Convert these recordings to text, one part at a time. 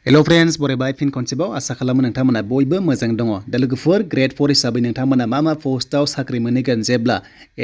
hello friends बरायबाय फिन खनसेबाव आसा खालामो नोंथांमोना बयबो मोजां दङ दा लोगोफोर ग्रेड 4 हिसाबै नोंथांमोना मा पोस्टआव साख्रि मोनहैगोन जेब्ला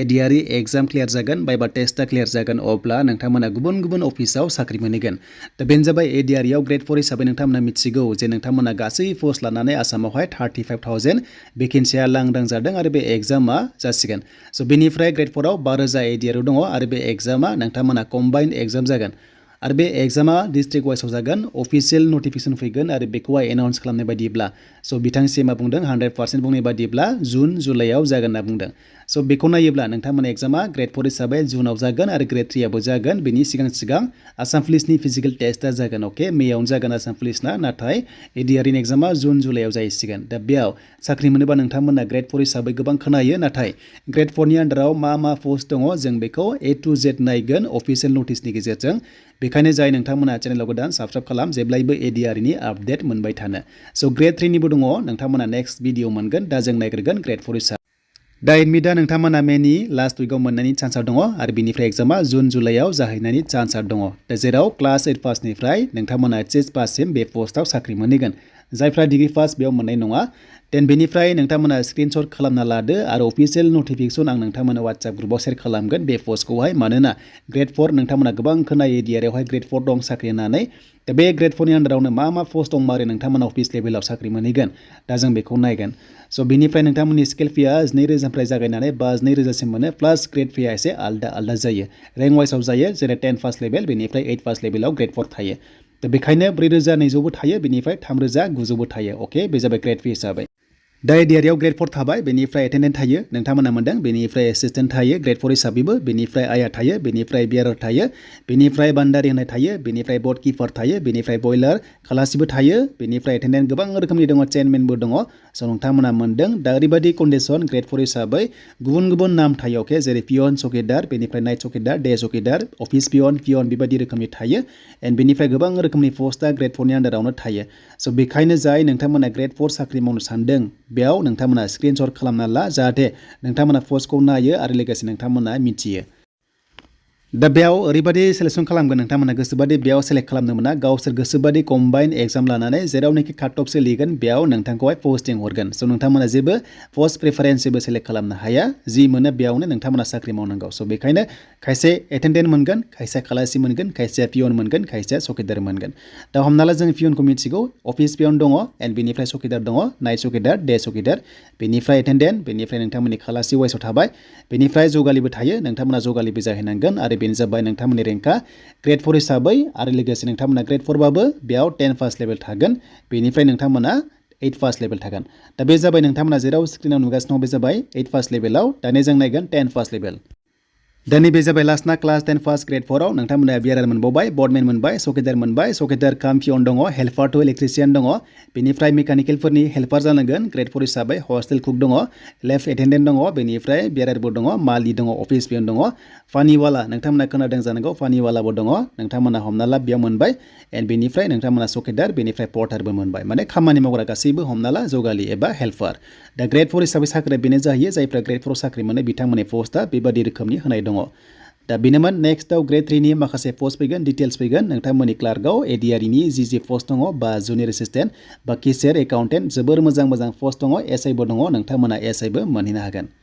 एडीआरई एग्जाम क्लियर जागोन बायबा टेस्टआ क्लियर जागोन अब्ला नोंथांमोना गुबुन गुबुन अफिसाव साख्रि मोनहैगोन दा बेनो जाबाय एडीआरई आव ग्रेड 4 हिसाबै नोंथांमोना मिथिगौ जे नोंथांमोना गासै पोस्ट लानानै आसामावहाय 35,000 भेकेन्सिया लांदां जादों आरो बे एग्जामा जासिगोन स' बेनिफ्राय ग्रेड 4 आव 12,000 एडीआरई दङ आरो बे एग्जामा नोंथांमोना कम्बाइन्ड एग्जाम जागोन आरो बे एग्जामा डिस्ट्रिक्ट वाइसआव जागोन अफिशियेल नटिफिकेशन फैगोन आरो बेखौहाय एनाउन्स खालामनाय बायदिब्ला स' बिथांसिया मा बुंदों 100% बुंनाय बायदिब्ला जुन जुलाइआव जागोन होनना बुंदों स' बेखौ नायोब्ला नोंथांमोना एग्जामा ग्रेड 4 हिसाबै जुनाव जागोन आरो ग्रेड 3 आबो जागोन बेनि सिगां आसाम पुलिसनि फिजिकेल टेस्टआ जागोन अके मेयावनो जागोन आसाम पुलिसना नाथाय एडीआरईनि एग्जामा जुन जुलाइआव जाहैसिगोन दा बेयाव साख्रि मोनोबा नोंथांमोना ग्रेड 4 हिसाबै गोबां खोनायो नाथाय ग्रेड 4 नि आन्डाराव मा पोस्ट दङ जों बेखौ A to Z नायगोन अफिशियेल नटिसनि गेजेरजों बेखायनो जाय नोंथांमोना चेनेलाव गोदान साबस्क्राइब खालाम जेब्लायबो ADRE नि आपडेट मोनबाय थानो स' ग्रेड 3 निबो दङ नोंथांमोना नेक्स्ट भिडिअ मोनगोन दा जों नायग्रोगोन ग्रेड 4 हिसाबै दा एडमिटआ नोंथांमोना मेनि लास्ट उइकआव मोननायनि चान्सआ दङ आरो बेनिफ्राय एग्जामा जुन जुलाइआव जाहैनायनि चान्सआ दङ दा जेराव क्लास 8 पासनिफ्राय नोंथांमोना HS पाससिम बे पोस्टआव साख्रि मोनहैगोन जायफ्रा डिग्री पास बेयाव मोननाय नङा देन बेनिफ्राय नोंथांमोना स्क्रिनशट खालामना लादो आरो अफिशियेल नटिफिकेशन आं नोंथांमोना WhatsApp ग्रुपआव शेयार खालामगोन बे पोस्टखौहाय मानोना ग्रेड 4 नोंथांमोना गोबां खोनायो एडीआरईआवहाय ग्रेड 4 दं साख्रि होननानै दा बे ग्रेड 4 नि आन्डारावनो मा पोस्ट दं मारै नोंथांमोना अफिस लेभेलाव साख्रि मोनहैगोन दा जों बेखौ नायगोन स' बेनिफ्राय नोंथांमोननि स्केल फिया 2,000निफ्राय जागायनानै 2,000सिम मोनो प्लास ग्रेड फिया एसे आलदा जायो रेंक वाइसआव जायो जेरै 10 पास लेभेल बेनिफ्राय 8 पास लेभेलाव ग्रेड 4 थायो दा बेखायनो 4,200बो थायो बेनिफ्राय 3,900बो थायो अके बे जाबाय ग्रेड फी हिसाबै दा एडीआरईआव ग्रेड 4 थाबाय बेनिफ्राय एटेन्डेन्ट थायो नोंथांमोना मोनदों बेनिफ्राय एसिस्टेन्ट थायो ग्रेड 4 हिसाबैबो बेनिफ्राय आया थायो बेनिफ्राय बियारार थायो बेनिफ्राय बान्दारि होनाय थायो बेनिफ्राय बट किपार थायो बेनिफ्राय बयलार खलासिबो थायो बेनिफ्राय एटेन्डेन्ट गोबां रोखोमनि दङ चेनमेनबो दङ स' नोंथांमोना मोनदों दा ओरैबायदि कन्डिशन ग्रेड 4 हिसाबै गुबुन नाम थायो अके जेरै पियन चौकीदार बेनिफ्राय नाइट चौकीदार डे चौकीदार अफिस पियन बेबायदि रोखोमनि थायो एन्ड बेनिफ्राय गोबां रोखोमनि पोस्टआ ग्रेड 4 नि आन्डारावनो थायो स' बेखायनो जाय नोंथांमोना ग्रेड 4 साख्रि मावनो सानदों बेयाव नोंथांमोना स्क्रिनशट खालामना ला जाहाथे नोंथांमोना पोस्टखौ नायो आरो लोगोसे नोंथांमोना मिथियो दा बेयाव ओरैबायदि सेलेक्शन खालामगोन नोंथांमोना गोसोबादि बेयाव सेलेक्ट खालामनो मोना गावसोर गोसोबादि कम्बाइन एग्जाम लानानै जेरावनोखि काट अफ सोलिगोन बेयाव नोंथांखौहाय पस्टिं हरगोन स' नोंथांमोना जेबो पस्ट प्रेफारेन्स जेबो सेलेक्ट खालामनो हाया जि मोनो बेयावनो नोंथांमोना साख्रि मावनांगौ स' बेखायनो खायसे एटेन्डेन्ट मोनगोन खायसे खलासि मोनगोन खायसे पियन मोनगोन खायसे चौकीदार मोनगोन दा हमना ला जों पियनखौ मिथिगौ अफिस पियन दङ एन्ड बेनिफ्राय चौकीदार दङ नाइट चौकीदार डे चौकीदार बेनिफ्राय एटेन्डेन्ट बेनिफ्राय नोंथांमोननि खलासि वाइसआव थाबाय बेनिफ्राय जगालिबो थायो नोंथांमोना जगालिबो जाहैनांगोन आरो बेनो जाबाय नोंथांमोननि रेंकआ ग्रेड 4 हिसाबै आरो लोगोसे नोंथांमोना ग्रेड 4 बाबो बेयाव 10 पास लेभेल थागोन बेनिफ्राय नोंथांमोना 8 पास लेभेल थागोन दा बे जाबाय नोंथांमोना जेराव स्क्रिनाव नुगासिनो दं बे जाबाय 8 पास लेभेलाव दानिया जों नायगोन 10 पास लेभेल दा नैबे जाबाय लास्टना क्लास 10 पास ग्रेड 4 आव नोंथांमोना बिआरआर मोनबावबाय बर्डमेन मोनबाय चौकीदार काम पियन दङ हेल्पार टु इलेक्ट्रिशियान दङ बेनिफ्राय मेकानिकेलफोरनि हेल्पार जानांगोन ग्रेड 4 हिसाबै हस्टेल कुक दङ लेफ्ट एटेन्डेन्ट दङ बेनिफ्राय बिआरआरबो दङ मालि दङ अफिस पियन दङ फानिवाला नोंथांमोना खोनादों जानांगौ फानिवालाबो दङ नोंथांमोना हमना ला बेयाव मोनबाय एन्ड बेनिफ्राय नोंथांमोना चौकीदार बेनिफ्राय पर्टारबो मोनबाय माने खामानि मावग्रा गासैबो हमना ला जगालि एबा हेल्पार दा ग्रेड 4 हिसाबै साख्रिया बेनो जाहैयो जायफ्रा ग्रेड 4 साख्रि मोनो बिथांमोननि पोस्टआ बेबादि रोखोमनि होनाय दङ दा बेनोमोन नेक्स्टआव ग्रेड 3 नि माखासे पोस्ट फैगोन डिटेल्स फैगोन नोंथांमोननि क्लार्कआव एडीआरई नि जि पोस्ट दङ बा जुनियर एसिस्टेन्ट बा केशियार एकाउन्टेन्ट जोबोर मोजां पोस्ट दङ एसआइबो दङ नोंथांमोना एसआइबो मोनहैनो हागोन